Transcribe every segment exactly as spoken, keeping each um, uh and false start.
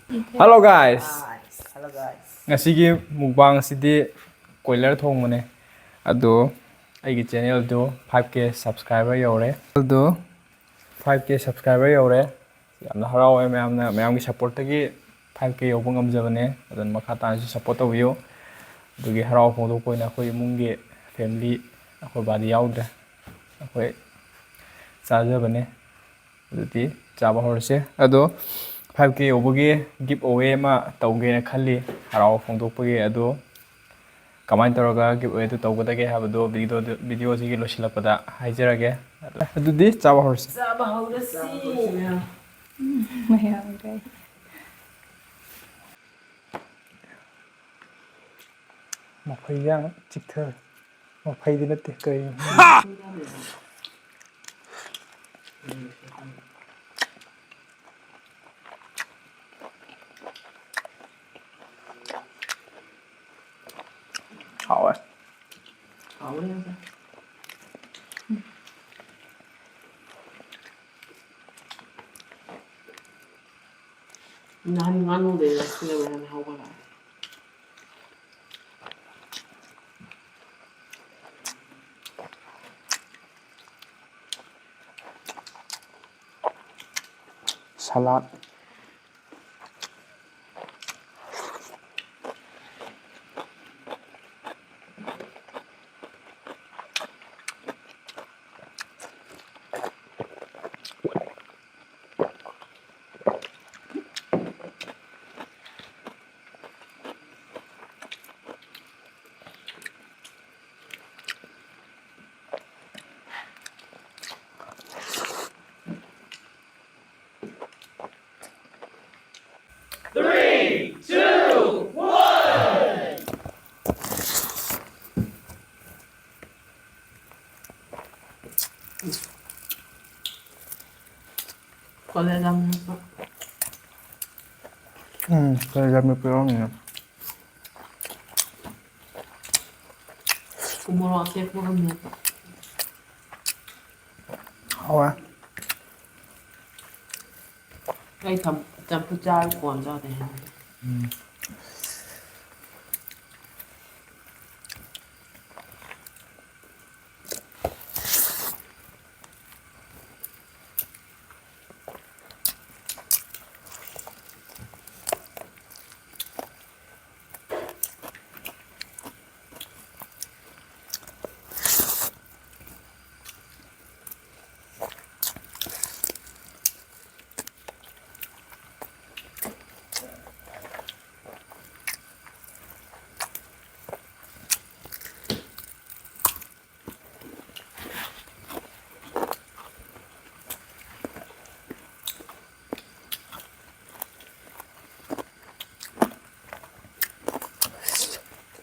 Hello guys. Hello guys. ꯉꯁꯤꯒꯤ mukbang ꯑꯁꯤꯗꯤ ꯀꯣꯏꯂꯔ ꯊꯣꯡꯕꯅꯦ꯫ ꯑꯗꯣ ꯑꯩꯒꯤ channelꯗꯨ five K subscriber ꯌꯧꯔꯦ꯫ ꯑꯗꯣ five K subscriber ꯌꯧꯔꯦ꯫ ꯌꯥꯝꯅ ꯍꯔꯥꯎꯋꯦ ꯃꯌꯥꯝꯅ, ꯃꯌꯥꯝꯒꯤ supportꯇꯒꯤ five K ꯌꯧꯕ ꯉꯝꯖꯕꯅꯦ꯫ ꯑꯗꯨꯅ ꯃꯈꯥ ꯇꯥꯅꯁꯨ support ꯇꯧꯕꯤꯌꯨ꯫ ꯑꯗꯨꯒꯤ ꯍꯔꯥꯎ ꯐꯣꯡꯗꯣꯛꯄ ꯑꯣꯏꯅ ꯑꯩꯈꯣꯏ ꯏꯃꯨꯡꯒꯤ family, ꯑꯩꯈꯣꯏ ꯕꯥꯗꯤ ꯌꯥꯎꯗ꯭ꯔꯦ꯫ ꯑꯩꯈꯣꯏ ꯆꯥꯖꯕꯅꯦ꯫ ꯑꯗꯨꯗꯤ ꯆꯥꯕ ꯍꯧꯔꯁꯦ꯫ ꯑꯗꯣ five K ꯌꯧꯕꯒꯤ give away ꯑꯃ ꯇꯧꯒꯦꯅ ꯈꯜꯂꯤ, ꯍꯔꯥꯎ ꯐꯣꯡꯗꯣꯛꯄꯒꯤ꯫ ꯑꯗꯣ ꯀꯃꯥꯏꯅ ꯇꯧꯔꯒ give awayꯗꯨ ꯇꯧꯒꯗꯒꯦ ꯍꯥꯏꯕꯗꯣ videoꯗꯨ, videoꯁꯤꯒꯤ ꯂꯣꯏꯁꯤꯜꯂꯛꯄꯗ ꯍꯥꯏꯖꯔꯒꯦ꯫ ꯑꯗꯨꯗꯤ ꯆꯥꯕ ꯍꯧꯔꯁꯤ꯫ ꯆꯥꯕ ꯍꯧꯔꯁꯤ꯫ ꯃꯌꯥꯝ ꯀꯩ꯫ ꯃꯐꯩꯁꯦ ꯌꯥꯝ ꯆꯤꯛꯊꯔꯦ꯫ ꯃꯐꯩꯗꯤ ꯅꯠꯇꯦ, ꯀꯩꯅꯣ? ꯍꯥꯎꯋꯦ꯫ ꯍꯥꯎꯋꯦ ꯌꯥꯝꯅ꯫ ꯅꯍꯥꯟ ꯉꯥꯅꯨꯗꯩ ꯂꯧꯁꯤꯜꯂꯒ ꯍꯦꯟꯅ ꯍꯥꯎꯕ ꯂꯥꯛꯑꯦ꯫ Salad꯫ Three, two, one. College ꯌꯥꯝ ꯅꯛꯄ꯫ ꯎꯝ, ꯀꯣꯂꯦꯖ ꯌꯥꯝ ꯅꯛꯄ ꯌꯥꯎꯔꯝꯃꯤꯅꯦ꯫ ꯎꯃꯣꯔꯣꯛ ꯑꯇꯦꯛꯄꯒ ꯃꯦꯠꯄ꯫ ꯍꯥꯎꯋꯦ꯫ ꯑꯩ ꯊꯝ-, ꯆꯝꯐꯨꯠ ꯆꯥꯔ ꯀꯣꯟ ꯆꯥꯗꯦ ꯍꯥꯏꯅ꯫ ꯎꯝ꯫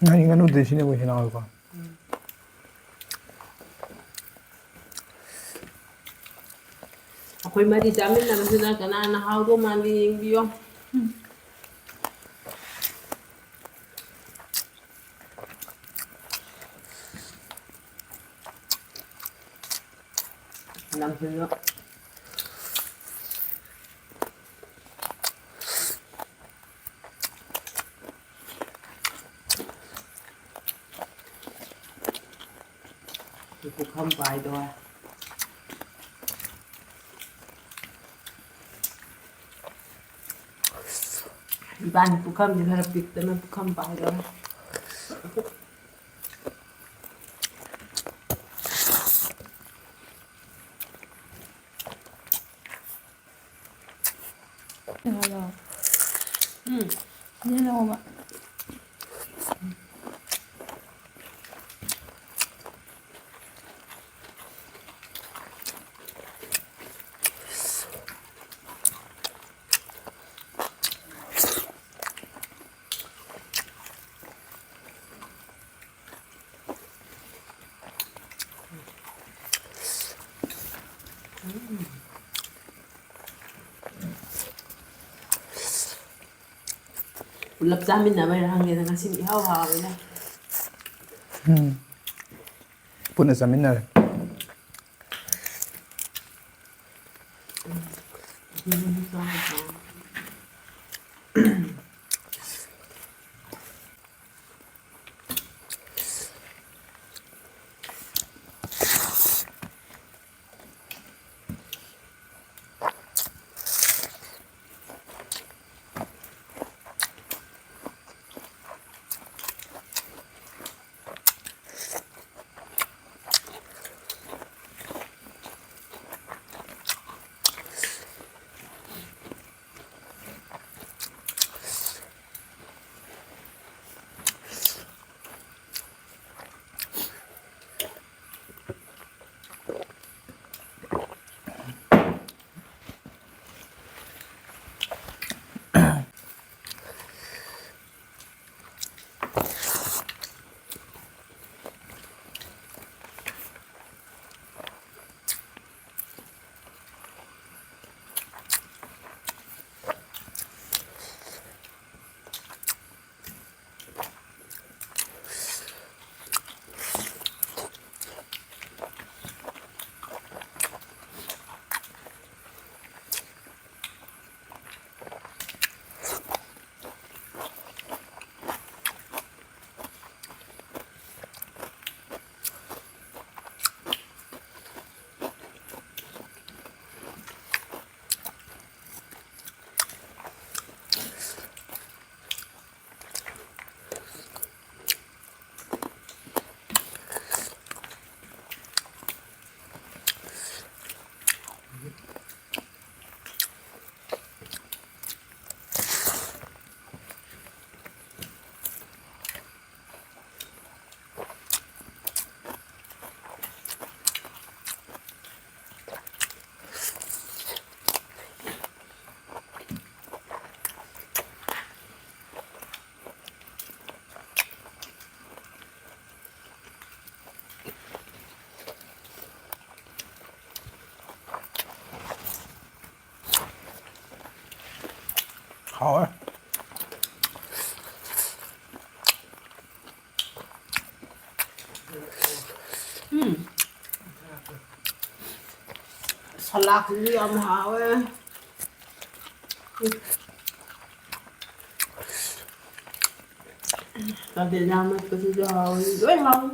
ꯉꯥꯔꯤ ꯉꯥꯅꯨꯗꯩ ꯁꯤꯅꯕꯨ ꯍꯦꯟꯅ ꯍꯥꯎꯋꯤꯀꯣ꯫ ꯎꯝ꯫ ꯑꯩꯈꯣꯏ ꯃꯔꯤ ꯆꯥꯃꯤꯟꯅꯕꯁꯤꯅ ꯀꯅꯥꯅ ꯍꯥꯎꯗꯧ ꯃꯥꯟꯒꯦ ꯌꯦꯡꯕꯤꯌꯣ꯫ ꯂꯝꯁꯤꯁꯨ ꯄꯨꯈꯝ ꯄꯥꯏꯗꯣꯔꯦ꯫ ꯏꯕꯥꯅꯤ ꯄꯨꯈꯝꯁꯦ ꯈꯔ ꯄꯤꯛꯇꯅ ꯄꯨꯈꯝ ꯄꯥꯏꯗꯣꯔꯦ꯫ ꯍꯜꯂꯣ꯫ ꯎꯝ꯫ ꯌꯦꯟ ꯂꯧꯕ꯫ ꯄꯨꯂꯞ ꯆꯥꯃꯤꯟꯅꯕꯩꯔ ꯈꯪꯗꯦꯗ, ꯉꯁꯤꯗꯤ ꯏꯍꯥꯎ ꯍꯥꯎꯋꯦꯗ꯫ ꯎꯝ꯫ ꯄꯨꯟꯅ ꯆꯥꯃꯤꯟꯅꯔꯦ꯫ ꯎꯝ꯫ ꯍꯥꯎꯋꯦ꯫ ꯎꯝ꯫ ꯁꯂꯥꯗꯁꯤꯁꯨ ꯌꯥꯝ ꯍꯥꯎꯋꯦ꯫ ꯎꯝ꯫ ꯀꯥꯂꯦꯖꯥ ꯃꯦꯠꯄꯁꯤꯁꯨ ꯍꯥꯎꯋꯤ꯫ ꯂꯣꯏ ꯍꯥꯎꯋꯤ꯫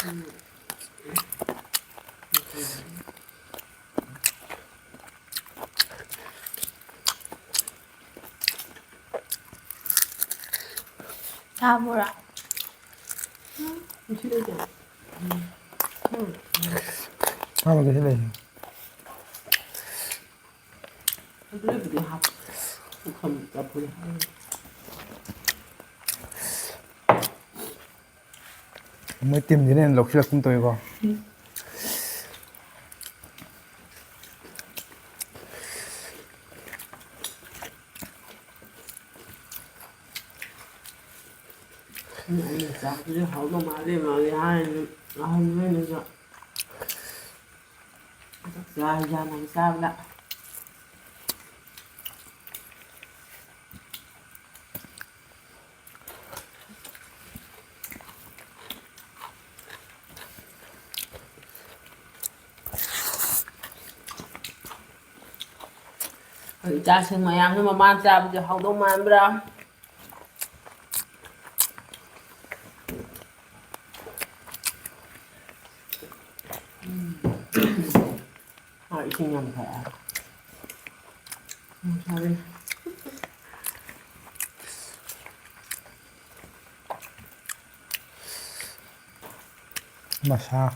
ꯎꯝ꯫ ꯆꯥꯕ꯭ꯔꯥ? ꯎꯝ, ꯁꯤ ꯂꯩꯇꯦ꯫ ꯎꯝ꯫ ꯎꯝ꯫ ꯆꯥꯕꯗꯤ ꯁꯤ ꯂꯩ꯫ ꯑꯗꯨꯕꯨꯗꯤ ꯍꯥꯞ-, ꯄꯨꯈꯝ ꯆꯐꯨꯗ ꯍꯥꯞ-꯫ ꯃꯣꯏ ꯇꯤꯝꯁꯤꯅ ꯍꯦꯟꯅ ꯂꯧꯁꯤꯜꯂꯛꯀꯨꯝ ꯇꯧꯋꯤꯀꯣ꯫ ꯎꯝ꯫ ꯎꯝ, ꯑꯩꯅ ꯆꯥꯕꯁꯦ ꯍꯥꯎꯗꯧ ꯃꯥꯜꯂꯦ ꯃꯥꯜꯂꯦ ꯍꯥꯏꯔꯤꯅꯤ ꯑꯍꯟꯈꯩꯅꯁꯨ꯫ ꯆꯥꯛ ꯆꯥ ꯍꯤꯟꯖꯥꯡ ꯑꯃ ꯆꯥꯕꯗ꯫ ꯑꯩꯈꯣꯏ ꯏꯆꯥꯁꯤꯡ ꯃꯌꯥꯝꯁꯨ ꯃꯃꯥꯅ ꯆꯥꯕꯁꯦ ꯍꯥꯎꯗꯧ ꯃꯥꯟꯕ꯭ꯔꯥ? ꯎꯝ꯫ ꯑꯥ, ꯏꯁꯤꯡ ꯌꯥꯝ ꯊꯛꯑꯦ꯫ ꯎꯝ, ꯐꯔꯦ꯫ ꯃꯁꯥ꯫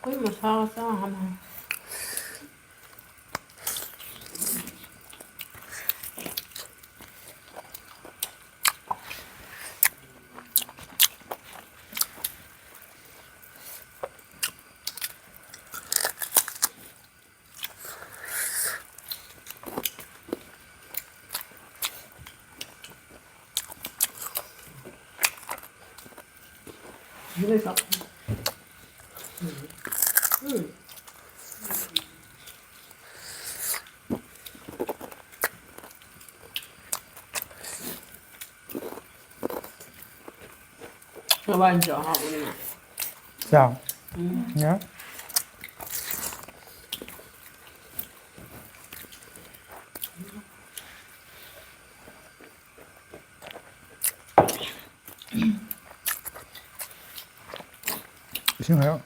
ꯑꯩꯈꯣꯏ ꯃꯁꯥ ꯃꯆꯥ ꯑꯃ꯫ ꯍꯋꯥꯏ ꯏꯟꯖꯥꯡ ꯍꯥꯎꯕꯅꯤꯅ꯫ ꯆꯥꯎ꯫ ꯌꯥ꯫ ꯏꯁꯤꯡ ꯍꯥꯏꯔꯣ꯫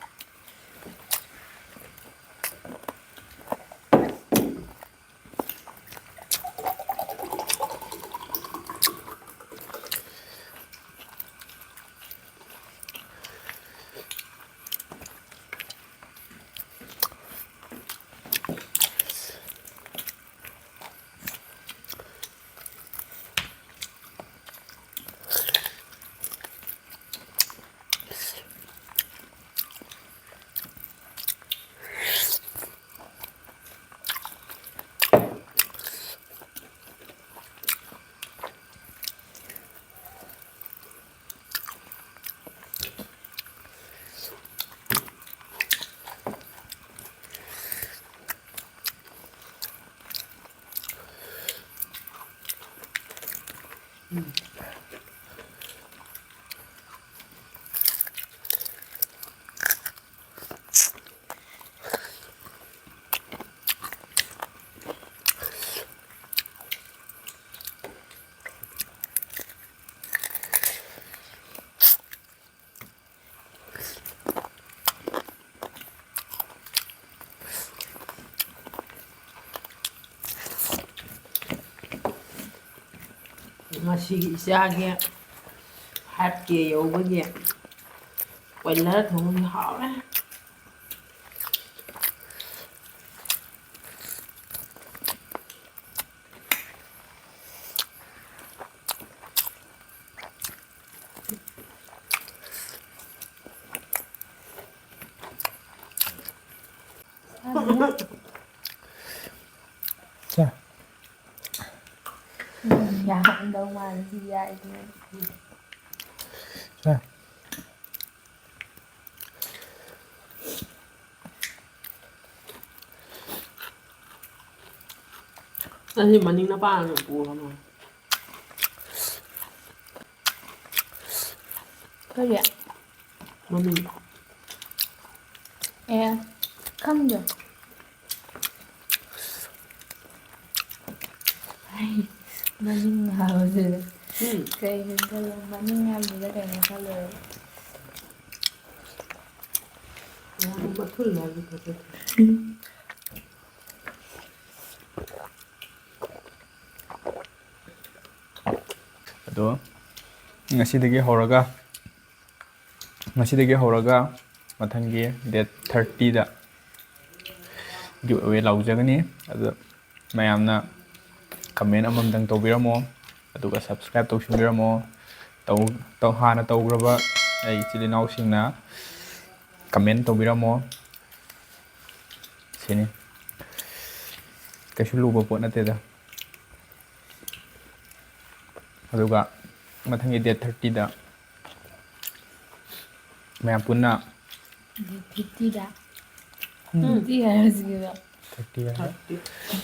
ꯉꯁꯤꯒꯤ ꯏꯆꯥꯒꯤ five K ꯌꯧꯕꯒꯤ ꯀꯣꯏꯂꯔ ꯊꯣꯡꯕ ꯍꯥꯎꯔꯦ꯫ ꯆꯥ꯫ ꯌꯥꯝꯗꯧ ꯃꯥꯜꯂꯦ ꯁꯤ ꯌꯥꯏꯗꯅ꯫ ꯆꯥ꯫ ꯑꯩꯗꯤ ꯃꯅꯤꯡꯅ ꯄꯥꯔꯒ ꯄꯨꯔꯒ ꯃꯥꯜꯂꯦ꯫ ꯀꯔꯤ? ꯃꯃꯤꯡ꯫ ꯑꯦ, ꯈꯪꯗꯦ꯫ ꯑꯩ ꯃꯅꯤꯡ ꯍꯥꯏꯕꯁꯤꯗ ꯎꯝ꯫ ꯀꯩꯅꯣ ꯈꯜꯂꯦ, ꯃꯅꯤꯡ ꯍꯥꯏꯕꯗꯨꯗ ꯀꯩꯅꯣ ꯈꯜꯂꯨꯔꯦ꯫ ꯃꯊꯨꯜ ꯍꯥꯏꯕꯗꯤ ꯐꯖꯗꯦ꯫ ꯑꯗꯣ ꯉꯁꯤꯗꯒꯤ ꯍꯧꯔꯒ, ꯉꯁꯤꯗꯒꯤ ꯍꯧꯔꯒ ꯃꯊꯪꯒꯤ date thirty ꯗ give away ꯂꯥꯎꯖꯒꯅꯤ꯫ ꯑꯗꯣ ꯃꯌꯥꯝꯅ comment ꯑꯃꯃꯝꯗꯪ ꯇꯧꯕꯤꯔꯝꯃꯣ, ꯑꯗꯨꯒ subscribe ꯇꯧꯁꯤꯟꯕꯤꯔꯝꯃꯣ꯫ ꯇꯧ-, ꯇꯧ-, ꯍꯥꯟꯅ ꯇꯧꯈ꯭ꯔꯕ ꯑꯩ ꯏꯆꯤꯜ ꯏꯅꯥꯎꯁꯤꯡꯅ comment ꯇꯧꯕꯤꯔꯝꯃꯣ꯫ ꯁꯤꯅꯤ꯫ ꯀꯩꯁꯨ ꯂꯨꯕ ꯄꯣꯠ ꯅꯠꯇꯦꯗ꯫ ꯑꯗꯨꯒ ꯃꯊꯪꯒꯤ date thirty ꯗ ꯃꯌꯥꯝ ꯄꯨꯟꯅ Date thirty ꯗ꯫ ꯎꯝ꯫ Thirty ꯍꯥꯏꯔꯁꯤꯕ꯫ thirty ꯍꯥꯏꯔꯣ꯫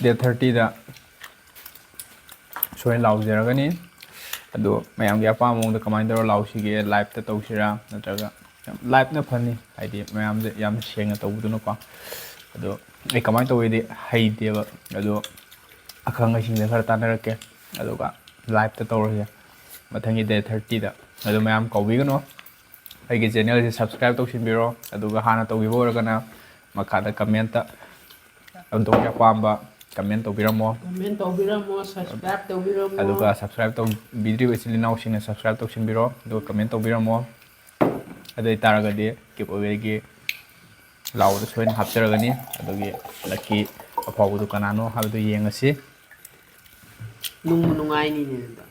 Date thirty ꯗ ꯁꯣꯏꯅ ꯂꯥꯎꯖꯔꯒꯅꯤ꯫ ꯑꯗꯣ ꯃꯌꯥꯝꯒꯤ ꯑꯄꯥꯝꯕ ꯃꯑꯣꯡꯗ ꯀꯃꯥꯏꯅ ꯇꯧꯔ ꯂꯥꯎꯁꯤꯒꯦ, live ꯇ ꯇꯧꯁꯤꯔꯥ ꯅꯠꯇ꯭ꯔꯒ, ꯌꯥꯝ live ꯅ ꯐꯅꯤ, ꯍꯥꯏꯗꯤ ꯃꯌꯥꯝꯁꯦ ꯌꯥꯝ ꯁꯦꯡꯅ ꯇꯧꯕꯗꯨꯅꯀꯣ꯫ ꯑꯗꯣ ꯑꯩ ꯀꯃꯥꯏꯅ ꯇꯧꯒꯦꯗꯤ ꯍꯩꯇꯦꯕ, ꯑꯗꯣ ꯑꯈꯪ ꯑꯍꯩꯁꯤꯡꯗ ꯈꯔ ꯇꯥꯟꯅꯔꯛꯀꯦ, ꯑꯗꯨꯒ live ꯇ ꯇꯧꯔꯁꯦ ꯃꯊꯪꯒꯤ date thirty ꯗ꯫ ꯑꯗꯣ ꯃꯌꯥꯝ ꯀꯥꯎꯕꯤꯒꯅꯨ, ꯑꯩꯒꯤ channel ꯁꯦ subscribe ꯇꯧꯁꯤꯟꯕꯤꯔꯣ, ꯑꯗꯨꯒ ꯍꯥꯟꯅ ꯇꯧꯈꯤꯕ ꯑꯣꯏꯔꯒꯅ ꯃꯈꯥꯗ comment ꯇ ꯑꯗꯣꯝꯒꯤ ꯑꯄꯥꯝꯕ comment ꯇꯧꯕꯤꯔꯝꯃꯣ꯫ Comment ꯇꯧꯕꯤꯔꯝꯃꯣ, subscribe ꯇꯧꯕꯤꯔꯝꯃꯣ꯫ ꯑꯗꯨꯒ subscribe ꯇꯧꯕꯤꯗ꯭ꯔꯤꯕ ꯏꯆꯤꯜ ꯏꯅꯥꯎꯁꯤꯡꯅ subscribe ꯇꯧꯁꯤꯟꯕꯤꯔꯣ, ꯑꯗꯨꯒ comment ꯇꯧꯕꯤꯔꯝꯃꯣ꯫ ꯑꯗꯨ ꯑꯣꯏꯇꯥꯔꯒꯗꯤ give away ꯒꯤ ꯂꯥꯎꯕꯗ ꯁꯣꯏꯅ ꯍꯥꯞꯆꯔꯒꯅꯤ꯫ ꯑꯗꯨꯒꯤ lucky ꯑꯐꯥꯎꯕꯗꯨ ꯀꯅꯥꯅꯣ ꯍꯥꯏꯕꯗꯨ ꯌꯦꯡꯉꯁꯤ꯫ ꯅꯨꯡꯕꯨ ꯅꯨꯡꯉꯥꯏꯅꯤꯅꯦ ꯑꯗꯨꯗ꯫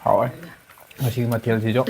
ꯍꯥꯎꯋꯦ ꯉꯁꯤꯒꯤ ꯃꯊꯦꯜꯁꯤꯁꯨ꯫